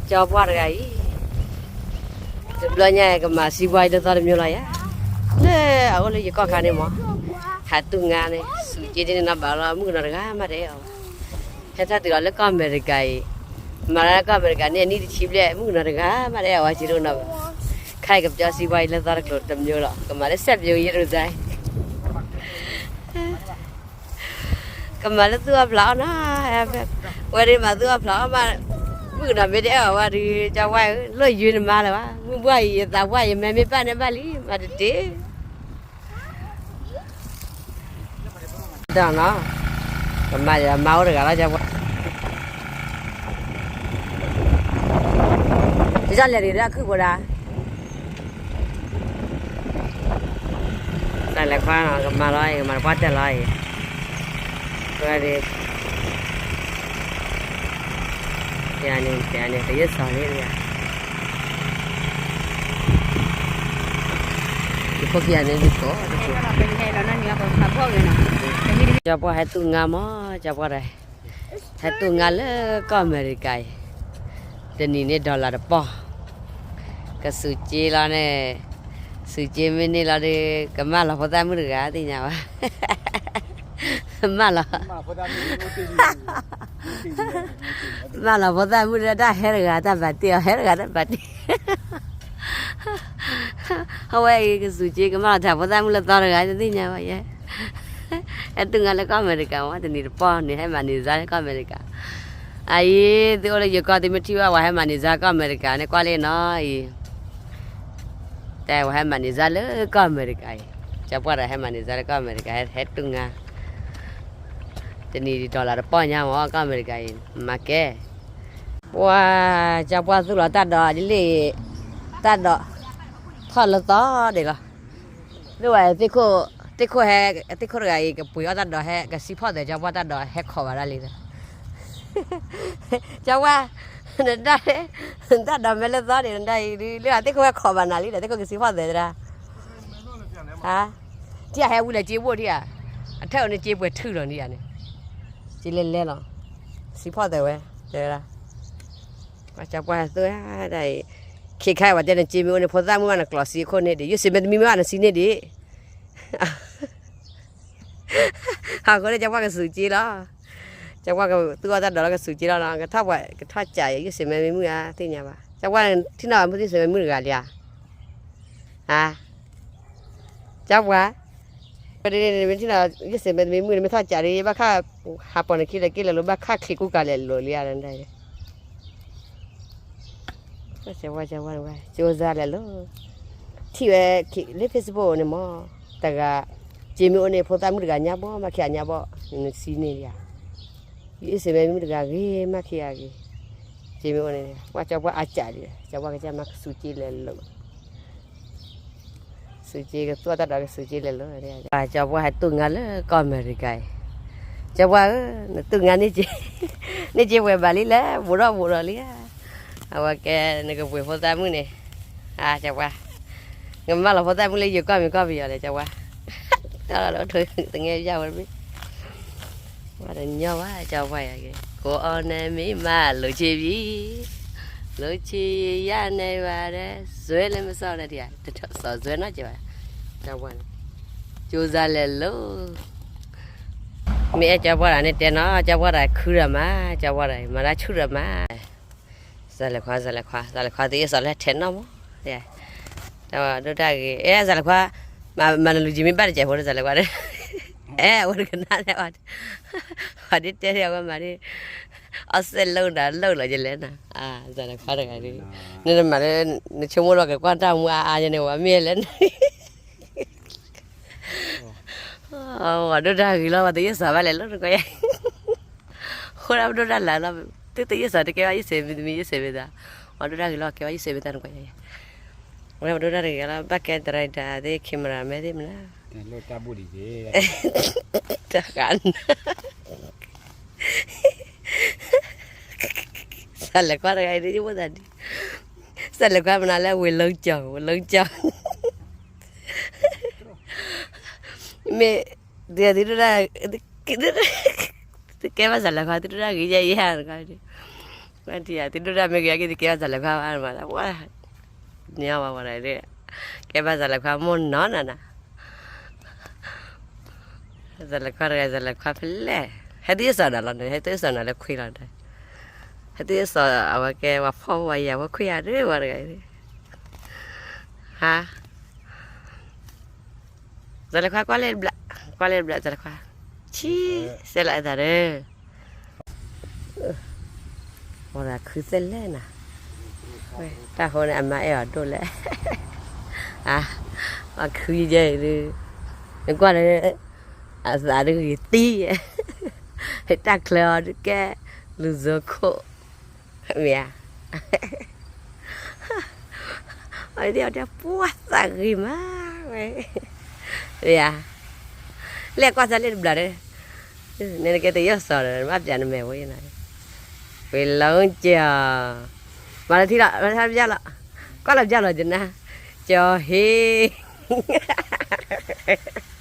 ကၠီပှၢ်တဂၤအံၤ, တဘျီညါကမၤစံးပှၢ်အံၤလၢသီတမျိုးလီၤယၤ, လၢအအိၣ်လၢယကီၢ်ခါန့ၣ်မး, ဟးတူၢ်ငါန့ၣ် စူးက့န့ၣ်နီၤဘၣ်လီၤ မုၣ်ကနီၤတဂၤမးတအဲၣ်အီၤဘၣ်, ဟဲထီၣ်တုၤလီၤလၢကီၢ်အမဲရကၤအံၤ, မၤလၢကီၢ်အမဲရကၤန့ၣ် အနံၣ်တဆံဘျဲၣ် မုၣ်ကနီၤတဂၤမးတအဲၣ်အီၤဘၣ် စ့တအိၣ်နီၤဘၣ်, ခါအံၤကပၠီစံးပှၢ်အံၤလၢသီတကျိၤတမျိုးလီၤ ကမၤလၢစက်ပြုံယရူၤသး ကမၤလၢသူၣ်အီၣ်ဖျးအီၣ်နီၤ, ဝဲဒၣ်မၤသူၣ်အီၣ်ဖျးအီၣ်မး, မုၣ်ကနီၤမ့ၢ်တအဲၣ်အီၤဝဲဒီး ကၠီပှၢ်ဧၢ, လိၣ်ယွၤနမါလၢၤဘၣ်, မုၢ်ဘှၢ်အံၤယသးပှၢ်ယမဲမ့ၢ်ဘၣ်န့ၣ်ဘၣ်လံ, မၤတတ့ၢ် ဒီးနီၤ, ကမၤယမါအိၣ်တဂၤလီၤ ကၠီပှၢ်, ကစၢ်လဲၤတဂ့ၤဒီးအခုၣ်ဖိဒၣ် တၢ်လဲၤခွါနီၤ ကမၤလီၤအံၤ ကမၤတပှၢ်တၢၢ်လီၤအံၤ, ဝဲဒၣ်, ယၤန့ၣ် ယၤန့ၣ် တယဲၢ်စီၤန့ၣ်, ယဖိခံဂၤန့ၣ် ယကိး, ကၠီပှၢ်ဟဲတူၢ်ငါမး ကၠီပှၢ်ဒီး ဟဲတူၢ်ငါလၢကီၢ်အမဲရကၤအံၤ, တနံၤန့ၣ် dollar တပီၢ်, ကစူးက့လီၤန့ၣ်, စူးက့မ့ၢ်န့ၢ်လီၤဒီး ကမၢလီၤဖိသၣ်မုၣ်တဂၤသ့ၣ်ညါဘၣ်, မၢလီၤ, မၢလီၤဖိသၣ်မုၣ်ဒီး တၢ်ဟဲတဂၤတၢ်ဘၣ်တ့ၢ်အီၤ ဟဲတဂၤတၢ်ဘၣ်တ့ၢ် အဝဲအံၤကစူးက့ ကမၢလီၤထးဖိသၣ်မုၣ်လၢသီတဂၤ တသ့ၣ်ညါဘၣ်ယဲ, ဟဲတူၢ်ငါလၢကီၢ်အမဲရကၤမး တနံၤတပီၢ်န့ၣ် ဟဲမၤန့ၢ်စါလၢကီၢ်အမဲရကၤ, အအံၤ သုအိၣ်လၢယကီၢ် သုမ့ၢ်ထံၣ်ဘၣ် ပှၤဟဲမၤန့ၢ်စါကီၢ်အမဲရကၤန့ၣ် ကွၢ်လံနီၤအံၤ, တဲပှၤဟဲမၤန့ၢ်စါလၢကီၢ်အမဲရကၤအံၤ, ကၠီပှၢ်ဒီးဟဲမၤန့ၢ်စါလၢကီၢ်အမဲရကၤ ဟဲတူၢ်ငါ, တနံၤ dollar တပီၢ်ညါမး ကီၢ်အမဲရကၤအံၤ မၤကဲ ပှၤ ကၠီပှၢ်သူၣ်လီၤတၢ်ဒိးလံ, တၢ်ဒိး ထီၣ်လၢသီဒံးလီၤ, လၢဝဲ သ့ၣ်ခိၣ်ဟဲ, သ့ၣ်ခိၣ်တဂၤအံၤ ကပှ့ၤအီၣ်တၢ်ဒိးဟဲ ကစံးဖီၣ်သဲး ကၠီပှၢ်တၢ်ဒိးဟဲခိးဘၣ်ဒၣ်လံ, ကၠီပှၢ် နတၢ်, နတၢ်ဒိးမဲလၢသီဒံး နတၢ်အံၤ လၢသ့ၣ်ခိၣ်ဟဲခိးဘၣ်နၤလံဒီး သ့ၣ်ခိၣ်ကစံးဖီၣ်သဲးတဒၣ်, ထံၣ်အဟဲဝံၤလၢက့ဘိၣ်ထံၣ်ဧါ, အထဲအိၣ်န့ၣ်က့ပှဲၤထုးလီၤန့ၣ်ဧါန့ၣ်, က့လဲၤလဲၤလီၤ, စံးဖီၣ်သဲးဝဲ, တဲဝဲဒၣ်, ကၠီပှၢ်ဟဲသူဝဲဒၣ်အံၤ, ခဲခါအံၤပှၤတဲနက့မ့ၢ်အိၣ်န့ၣ် ဖိသၣ်မုၣ်ဘၣ်နကျိးစံးအခိၣ်န့ၣ်ဒံး ယုၢ်စံးမဲတမံၤမ့ၢ်ဘၣ်နစံးန့ၣ်ဒံး အဃိန့ၣ် ကၠီပှၢ်ကစူးက့လီၤ, ကၠီပှၢ်ကသူအီၣ်တၢ်ဒိးလၢကစူးက့လီၤနီၤ ကထီၣ်ပှၤကထီၣ်ကးအံၤ ယုၢ်စံးမဲမ့ၢ်မုၣ်ဧါ သ့ၣ်ညါဘၣ် ကၠီပှၢ်ထံၣ်နီၤမုၢ်သ့ၣ်စံးမဲမုၣ်တဂၤလံဧါ, ဧါ ကၠီပှၢ်, မ့ၢ်ထံၣ်နီၤ ယုၢ်စံးမဲတမံၤမုၣ်န့ၣ် မ့ၢ်ထီၣ်ကးဒံး ဘၣ်ခါ ဟးပိာ်နခံလဲၤက့ၤလဲၤလိၤ ဘၣ်ခါချံးကူကၤလဲၤလိၤလံဧါ ကၠီပှၢ် ကၠီပှၢ် ကၠီပှၢ် ကၠိစါလဲၤလိၤ, ထံၣ်ဝဲလၢ Facebook န့ၣ်မး, တဂၤ, က့မ့ၢ်အိၣ်န့ၣ် ဖိသၣ်မုၣ်တဂၤညါဘီ မၤခံဂၤညါဘီ, နစံးန့ၣ်လံဧါ, ယုၢ်စံးမဲမ့ၢ်မုၣ်တဂၤဂ့ၤ မၤခံဂၤဂ့ၤ, က့မ့ၢ်အိၣ်န့ၣ် ပှၤကၠီပှၢ်အကးဒံး ကၠီပှၢ်ကစၢ်မၤကစူးက့လဲၤလိၤ စူးက့ကသူၣ်တၢ်ဒီးကစူးက့လဲၤလိၤ, ကၠီပှၢ်ဟဲတူၢ်ငါလၢကီၢ်အမဲရကၤအံၤ, ကၠီပှၢ်ဧၢ, နတူၢ်ငါန့ၢ်က့, န့ၢ်က့ဝဲဘၣ်လံလဲၣ် ဘူးထီၣ်ဘူးထီၣ်လံဧါ, အဝဲကဲ နကပှ့ၤဖိသၣ်မုၣ်န့ၣ်, ကၠီပှၢ်, နကမၢလီၤဖိသၣ်မုၣ်လၢယိၤကီၢ်မံၤကီၢ်ပယီၤလဲၣ် ကၠီပှၢ်, တၢ်လီၤလၢထိးသငဲယၢ်ဝဲတဘ့ၣ် ပှၤတညီဘၣ် ကၠီပှၢ်ယၤက့ၤ ကိးအီၤန့ၣ်မ့ၢ်မး လိးဆံးဘံၣ်, လိးဆံးယၤန့ၣ်ဘၣ်ဒီး စွဲလၢမ့ၢ်စီၣ်ဒီး တစီၤစွဲနီတစဲးဘၣ်, ကၠီပှၢ်န့ၣ် ကၠိစါလဲၤလိၤ, မ့ၢ်အဲၣ်ကၠီပှၢ်တဂၤန့ၣ်တဲနီၤ ကၠီပှၢ်တဂၤခုဒီးမး ကၠီပှၢ်တဂၤ မၤတၢ်ဆူၣ်ဒီးမး စၤလဲၤခွါ စၤလဲၤခွါ စၤလဲၤခွါ သုယဲၢ်စီၤလၢထဲနီၣ်မး, တၢ်ဒိၣ်တၢ်ဂ့ၤ အဲၣ် စၤလဲၤခွါ, မၤနလူၤယံၤမ့ၢ်ဘၣ်တစဲးဖိဒီး စၤလဲၤခွါဒီး, အဲၣ် အဝဲတကနၣ်လဲၣ်, ပှၤဒ်တဲဒ်အဝဲမၤဒ်, အီၣ်စဲးလိာ်ဒီးလိာ်လီၤယလဲၣ်နၤ, စၤလဲၤခွါတဂၤဒ်, နမၤလၢ, နဆိကမိၣ်လီၤက့ၤကွၢ်တၢ်မူအါအါယဲန့ၣ် ပှၤမ့ၢ်လဲၣ်နၤ ပှၤဒိၣ်တၢ်ဂ့ၤလီၤ ပှၤတယဲၢ်စီၤဘၣ်လဲၤလိာ်နကွၢ်ယဲ, ဃိဒၣ်ပဒိၣ်တၢ်လၢ်လီၤ, သုတယဲၢ်စီၤတကဲဘၣ် ယဲၢ်စဲးမံၤတမံၤ ယဲၢ်စဲးမံၤသး, ပှၤဒိၣ်တၢ်ဂ့ၤလီၤ ကဲဘၣ်ယဲၢ်စဲးမံၤသးနကွၢ်ယဲ, ပှၤဒိၣ်တၢ်ဂ့ၤလီၤ ဘၣ်ကဲ director သ့ cameraman သ့မနၤ, တဃၣ်နၤ စးလဲၤကွၢ်တဂၤအံၤဒ်ယမိၢ်သးဒ်, စးလဲၤကွၢ်မနုၤလၢဝ့ၢ်လိကၠီၣ် ဝ့ၢ်လိကၠီၣ်, မ့ၢ်, သုဒိၣ်တၢ်, သုကဲဘၣ်စးလဲၤကွၢ် သုဒိၣ်တၢ်ဂ့ၤယဲယဲတဂၤဒ်, ဝဲဒ်ယၤ သုဒိၣ်ဒၣ်မ့ၢ်ဂ့ၤ အက့ၤသုကဲဘၣ်စးလဲၤခွါဘၣ်မး, ဝဲ န့ၢ်အီၤဝဲဝဲဒၣ်, ကဲဘၣ်စးလဲၤခွါမိၢ်နီၤနၤနၤ, စးလဲၤခွါတဂၤ စးလဲၤခွါဖဲလဲၣ်, ဟဲသုအစီၤနၤလီၤန့ၣ် ဟဲသုအစီၤနၤလၢခွံလီၤ, ဟဲသုအစီၤ အဝဲကဲဝဲဖီၣ်ဝဲယၤဝဲခွံယၤဒ်ဝဲတဂၤ, ဟါ စးလဲၤခွါကွၢ်လဲၣ်တဘျီ, ကွၢ်လဲၣ်တဘျီ စးလဲၤခွါ, ဆံ, စဲလီၤအသးဒီး ဝဲဒၣ်ခုသ့လဲၣ်နၤ, တၢ်ဃိန့ၣ် အမါအဲၣ်အီၤဒိၣ်လဲၣ်, အခုယဲအံၤဒုး, နကွၢ်လၢ အသးဒုးဂ့ၤသံ, တၢ်ချၢအီၤဒုးကဲ လူစိခိၣ်, မ့ၢ်ဧါ, အဝဲဒၣ်ပှၢ်သးဂ့ၤမးဝဲ, မ့ၢ်ဧါ, လဲၤကွၢ်စၢ်လၢတဘျီဒီး, န့ၣ်နကဲတယီၢ်စီၤဒီး နဘၣ်ပျးနမဲာ်ဝဲ, ဝ့ၤလီၤကၠီၤ, မၤလၢထံလီၤ မၤလၢထံလီၤ, ကွၢ်လီၤပျၢ်လီၤကနၣ်, ကၠီၤဟ့